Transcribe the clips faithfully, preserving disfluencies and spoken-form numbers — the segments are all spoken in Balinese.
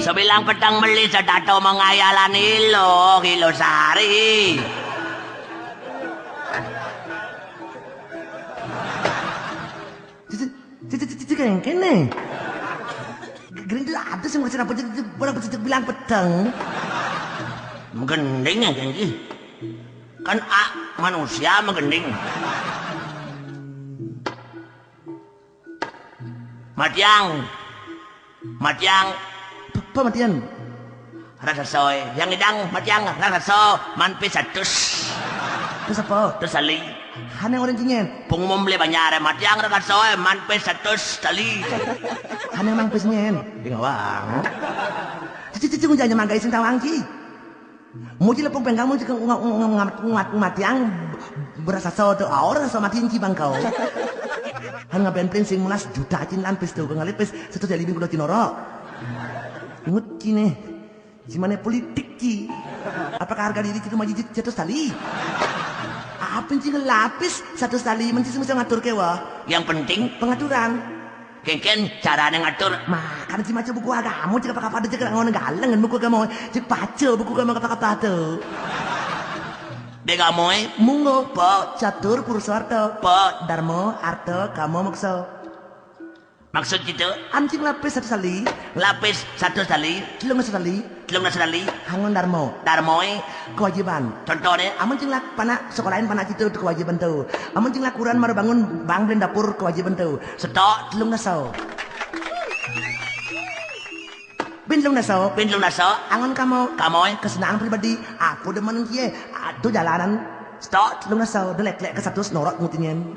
Bilang peteng meli sedato mengayalan ilo, ilo sari. Cici, cici, cici, cici, kayak kene. Gering tuh ada sih, masih apa, cici, cici, barang cici bilang peteng. Menggending ya, gengki. Kan a, manusia menggending. Matiang. Matiang. Apa matian? Raksasa, yang idang matiang raksasa, man pis satus. Terus apa? Terus sali. Hane orang cingen. Pengumum le banjar, matiang raksasa, man pis satus sali. Hane mang pis nyen. Ding awang. Cici, cici, ngujanya manggai sing tawang, ci. Muji lepung penggang, muji ke nga-, nga-, nga-, ngat-, ngat-, matiang berasa so tu, ah, orang so mati inci bangkau. Han ngaben prin sing mulas juta cin lan pis tu, ngalipis satu jali bing kuda cinoro. Ingut cine, cimane politik ci. Apakah harga diri itu maji jatuh tali? Apa cing lapis satu tali, menci semua ngatur kewa. Yang penting pengaturan. Kengken carane ngatur. Makan si maca buku agama, cek apa-apa aja, cek ngono galeng buku agama, cek baca buku agama kata-kata tu. Dek kamu, eh? Munggo, po, catur, purusa, arta, po, darma, arta, kama, moksa. Maksud kita? Anjing lapis satu sali. Lapis satu sali. Telung satu sali. Telung satu sali. Hangon darma. Darma, eh? Kewajiban. Contohnya? Amun cing lak panak sekolahin panak kita tu kewajiban tu. Amun cing lak kuran maru bangun bang belin dapur kewajiban tu. Setok telung nasa. Bin telung nasa. Bin telung nasa. Angon kamu. Kamu, eh? Kesenangan pribadi. Apa demen kie? Aduh jalanan. Setok telung nasa. Delek-lek ke satu senorok ngutinyen.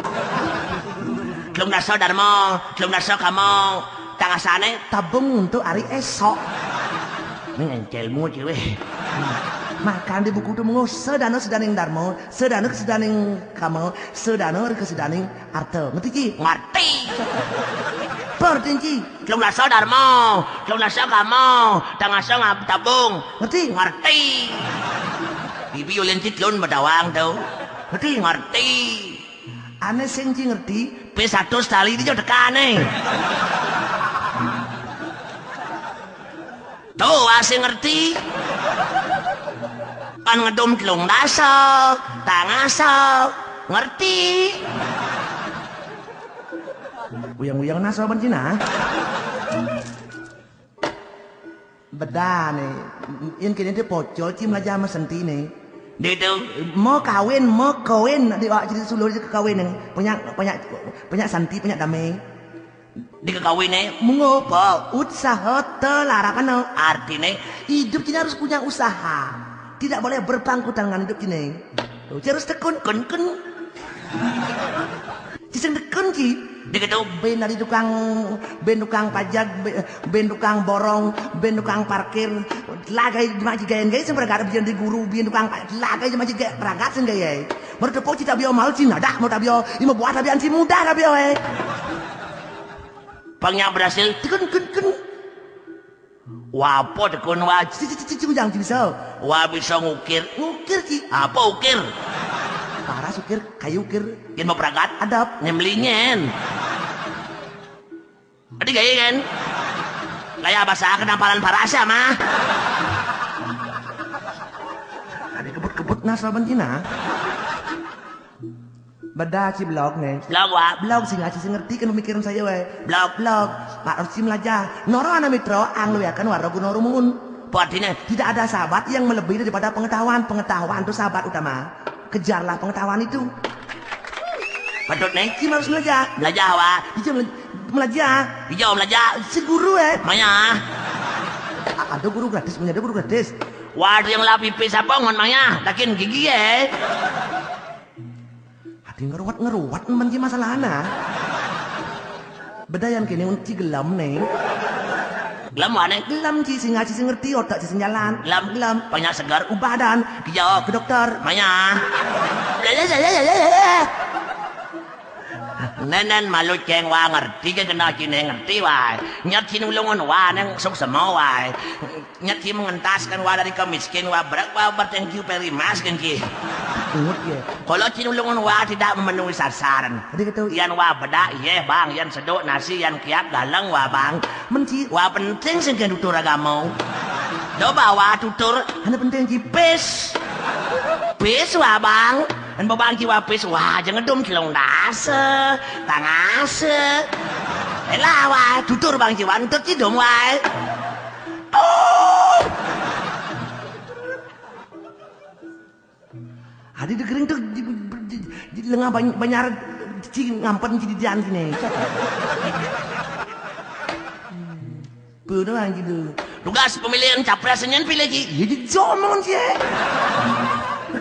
Telung nasa darma. Telung nasa kamu. Tangasane tabung untuk hari esok. Ini ngencelmu, ciwe. Makan di buku tu mengo sedana sedaning darma, sedana sedaning kama, sedana ke sedaning arta. Ngerti, ci? Ngerti. Perti, ci? Telung nasa darma, telung nasa kama, tangasa ngab-, tabung. Ngerti? Ngerti. Bibi ulin ci telun badawang tu. Ngerti? Ngerti. Ane sing ci ngerti, pis satus tali dia tekane. Tuh, asing ngerti. Kan ngedum telung dasa, tangasa, ngerti. Uyang-uyang nasa ban Cina. Bedane, yen kene te pocol ci melajah ama sentine. Ditu. Mau kawin, mau kawin, di awak cerita sulur je kekawin. Banyak, banyak, banyak santi, banyak damai. Di kekawin, eh? Munggo. Po. Usaha telarapana. Artine, hidup ini harus punya usaha. Tidak boleh berpangku tangan hidup ini. Tuh, harus tekun, kun, kun. Ciseng tekun, ci. Dia kata, ben dari tukang, ben tukang pajak, be-, ben tukang borong, ben tukang parkir. Lagai maji gaen gai sing berangkat biyen di guru, biyen tukang pa-, lagai maji gaen berangkat sing gae. Menurut depo cita bio mal cina dah, menurut bio, lima buah tapi anti mudah dah bio, eh. Pangnya berhasil, tekun, kun, kun. Wah, apa tekun, wah, ci, ci, ci, ci, ci, yang ci bisa. Wah, bisa ngukir. Ngukir, ci. Apa ukir? Paras ukir, kayu ukir. Yen mau berangkat, adab. Nyemlingen. Adi gaya kan? Laya bahasa kenampalan parasa mah. Ada kebut-kebut nasa bentina. Beda ci blog nih. Blog, wa. Blog sing aci sing ngerti kan pemikiran saya, we. Blog. Blog. Pak Rosi melajah. Noro ana mitro, ang lu ya kan warga Gunung Rumun. Artinya, tidak ada sahabat yang melebihi daripada pengetahuan. Pengetahuan itu sahabat utama. Kejarlah pengetahuan itu. Patut nih. Ci harus melajah. Melajah, wa. Ija melajah. Melajah. Ija melajah. Si guru, eh. Maya. A-, ada guru gratis, punya ada guru gratis. Waduh, yang lapi pis apa ngon maya? Dakin gigi, eh. Hati ngeruat-ngeruat men ci masalahna. Bedayan kene un ci gelem, Neng. Gelem, wa, Neng? Gelem ci sing aci sing ngerti, otak ci sing jalan. Gelem. Gelem. Banyak segar ubadan. Kijo ke dokter. Maya. Nenen malu ceng, wa, ngerti ke kena cine ngerti, wa. Nyat cine ulungun, wa, neng suk semua, wa. Nyat ci mengentaskan wa dari kemiskin, wa, berat, wa, ber-, thank you very much, kan, ci. Ngut ye. Kala ci nulungan wa tidak memenuhi sasaran. Adi kata? Yan wa bedak, ye bang, yan seduk nasi, yan kiap galeng wa bang. Menti wa penting sing ke tutur agama. Coba wa tutur, hana penting ci pis. Pis wa bang. An ba bang ci wa pis, wa aja ngedum celung dasa, tangasa. Elah wa tutur bang ci wa entut ci dum wa. Oh! Adi degering tu di, di, di, di lengah bany-, banyar ci ngampen ci didian sini. Bodoh gitu. Tugas pemilihan capres nyen pilih ci. Ya di jomong ci.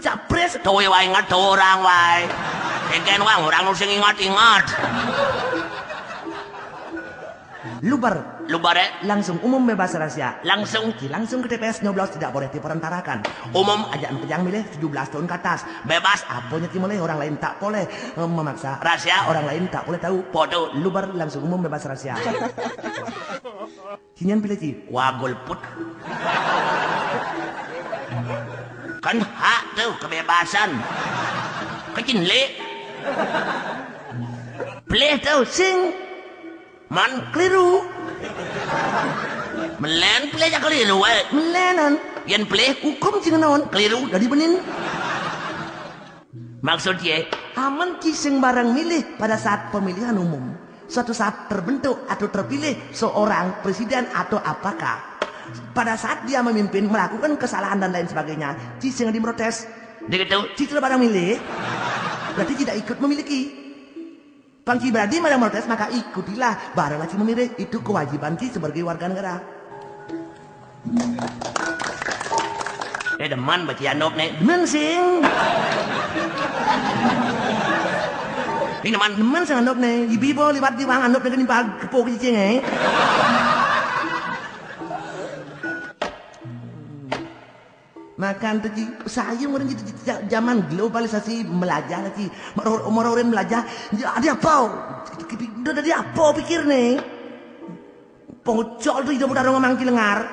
Capres tu wa ingat tu orang wa. Eken wang orang nu sing ingat-ingat. Luber. Luber, eh? Langsung umum bebas rahasia. Langsung. Ci langsung ke T P S nyoblos tidak boleh diperantarakan. Umum aja pejang milih tujuh belas tahun ke atas. Bebas, apanya ci milih orang lain tak boleh eh, memaksa. Rahasia orang lain tak boleh tahu. Podo. Luber langsung umum bebas rahasia. Ci nyen pilih ci. Wa golput. Kan hak tu kebebasan. Kecil lek. Pilih tu sing. Man keliru. Melen pilih ja keliru, eh. Melenan. Yan pilih hukum sing naon keliru dari benin. Maksud ye, aman ci sing barang milih pada saat pemilihan umum. Suatu saat terbentuk atau terpilih seorang presiden atau apakah. Pada saat dia memimpin, melakukan kesalahan dan lain sebagainya, ci sing diprotes. Dia kata, ci tidak barang milih, berarti tidak ikut memiliki. Pang ci berani marang protes, maka ikutilah, barulah ci memilih. Itu kewajiban ci sebagai warga negara. Eh, demen baca andop nih. Demen sing. Ini demen, demen sing andop nih. Ibu-ibu liwat di bang andop nih, nimpal kepok cicing, eh. Makan tu ci, saya orang ci, ci, ci, zaman globalisasi melajah lah ci. Moro-, moro orang melajah, ya, ada apa? Udah ada apa pikir nih? Pocol tu hidup udah ngomong ci lengar.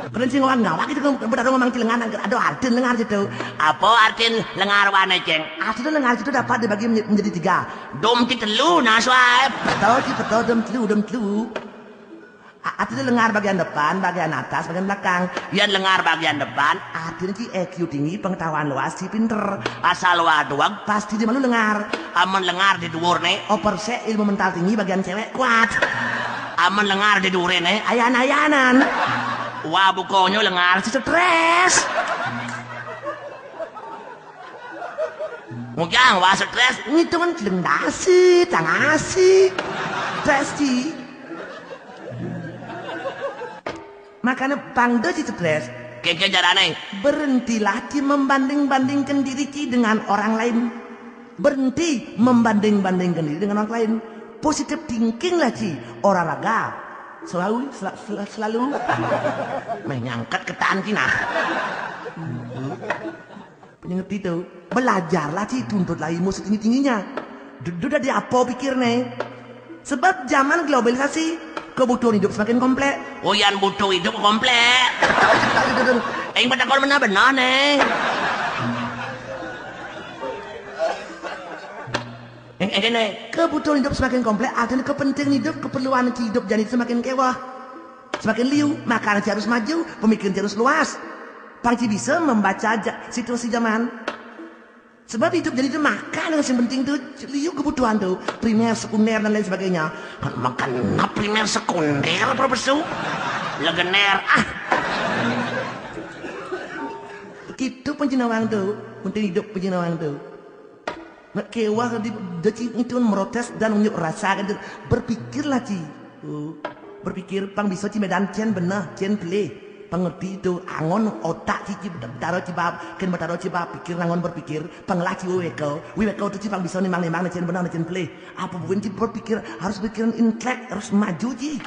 Kena sing orang ngawak itu kan udah ngomong ci lengar, ada artin lengar situ. Apa artin lengar wane, Ceng? Artin lengar situ dapat dibagi menye-, menjadi tiga. Dom ci telu, nah, suai. Betul ci, betul, dom telu, dom telu. A-, artinya lengar bagian depan, bagian atas, bagian belakang. Yan lengar bagian depan, artinya ci I Q tinggi, pengetahuan luas, ci pinter. Asal wa doang, pasti dia malu lengar. Amun lengar di dhuwur ne, oper se ilmu mental tinggi, bagian cewek kuat. Amun lengar di dhuwure ne, ayan-ayanan. Wa bukonyo lengar ci stres. Ngujang, wa stres, ngitungan celeng dasi, tangasi. Stres ci. Makanya pang do ci stres. Keke carane. Berhentilah ci membanding-bandingkan diri ci dengan orang lain. Berhenti membanding-bandingkan diri dengan orang lain. Positive thinking lah ci. Olahraga. Selalu, sel-, sel-, selalu. Meh nyangkat ketan ci nah. Pengerti tu. Belajarlah ci, tuntutlah ilmu setinggi-tingginya. Du-, du dah di apa pikir ne? Sebab zaman globalisasi, kebutuhan hidup semakin kompleks. Oh, yan butuh hidup kompleks. Aing pada kau benar-benar ne. Eh, eh, kene. Kebutuhan hidup semakin kompleks, artinya kepentingan hidup, keperluan hidup jadi semakin kewah. Semakin liu, makanan ci harus maju, pemikiran ci harus luas. Pang ci bisa membaca ja-, situasi zaman. Sebab hidup jadi itu makan yang paling penting tu, liu kebutuhan tu, primer, sekunder dan lain sebagainya. Kan makan na primer, sekunder, Profesor? Legener, ah. Gitu pencinawang tu, penting hidup pencinawang tu. Nak kewah di, di, itu merotes dan unjuk rasa kan tu. Berpikirlah ci. Oh. Berpikir pang bisa ci medan cen benar, cen pelih. Pengerti itu angon otak ci, ci taro ci bab, ken betaro ci bab, pikir nangon berpikir, pang lah ci weweko. Weweko tu ci pang bisa nimang-nimang cen benar, cen pelih. Apa buin ci berpikir, harus pikiran intelek, harus maju ci.